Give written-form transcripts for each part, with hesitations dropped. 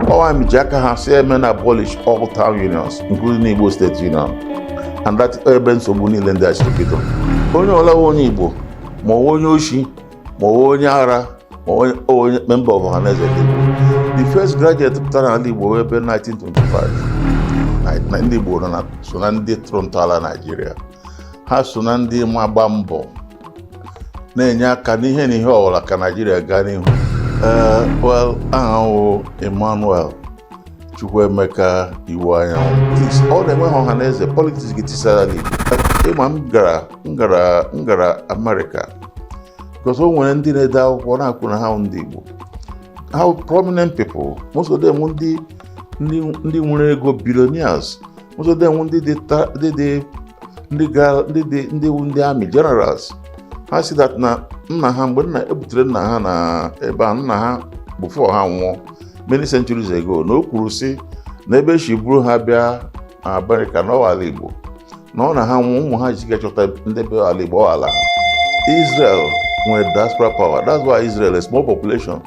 Ọ army ji aka ha si eme na abolish all town unions, including Igbo State Union, and that ebe nsogbu niile ndị a siri bido. Onye ọla onye Igbo, ma ọ onye oshi, ma ọ onye ara, ma onye member of Ọhaneze Ndị Igbo, the first graduate pụtara n'ala Igbo ebe 1925 na ndị Igbo nọ na so na ndị tụrụ ntọala Naijiria. Ha so na ndị ma gba mbọ na-enye aka n'ihe na ihe ọbụla ka Naijiria gaa n'ihu. Ee, well, aha wụ Emmanuel Chukwuemeka Iwuanyanwu. Ọ na-enweghị Ọhaneze, politics ga-etisara ala Igbo. Ịma m gara Amerịka because o nwere ndị na-ede akwụkwọ na-akwụ na ha ndị Igbo, how prominent people, most of them ndị nwere ego, billionaires, most of them ndị dị ndị dị ndị gara ndị dị ndị wu ndị army generals. Ha si that na nna ha, mgbe nna ebutere nna ha na ebe a, nna ha before ha nwụọ many centuries ago, na o kwuru sị na ebe esi buru ha bịa na Amerịka na ala Igbo, na ọ na ha nwụọ, ụmụ ha ji chọta ndị be ala Igbo ala ha. Israel nwere diaspora power. That's why Israel, a small population,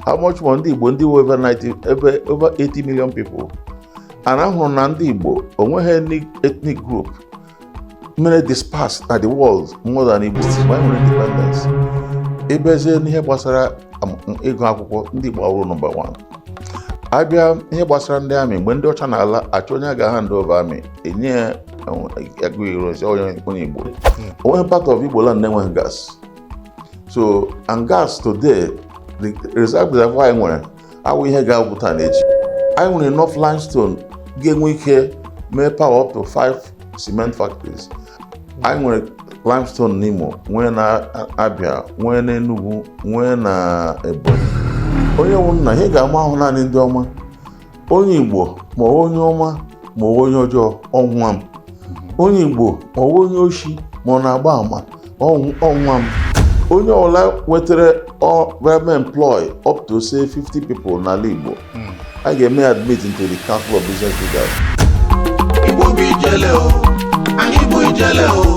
how much more ndị Igbo, ndị over 90, ebe over 80 million people. And ahụrụ na ndị Igbo onweghị any ethnic group mere dispersed na the world more than Igbo. Mgbe anyị nwere independence, ịbịazie n'ihe gbasara ịgụ akwụkwọ, ndị Igbo awụrụ number one. Abịa ihe gbasara ndị army, mgbe ndị ọcha na-ala achọ onye a ga-hand over army, enye ya agụ iro onye Igbo. Onweghị part of Igbo land na-enweghị gas. So, and gas today, the reserve reservoir anyị nwere awụ ihe ga-agwụ taa na echi. Anyị nwere enough limestone ga-enwe ike mee power up to five cement factories. Anyị nwere limestone n'Imo, nwee na Abia, nwee na Enugu, nwee na Ebonyi. Onye wụ nna ihe ga-ama ahụ naanị ndị ọma, onye Igbo, ma onye ọma ma onye ọjọọ, ọnwa m. Onye Igbo, ma onye oshi, ma ọ na-agba ama, ọnwa m. Onye ọbụla nwetara ọ employ up to say 50 people n'ala Igbo, a ga-eme admit into the Council of Business Leaders. Igbo bụ ijele o, anyị bụ ijele o.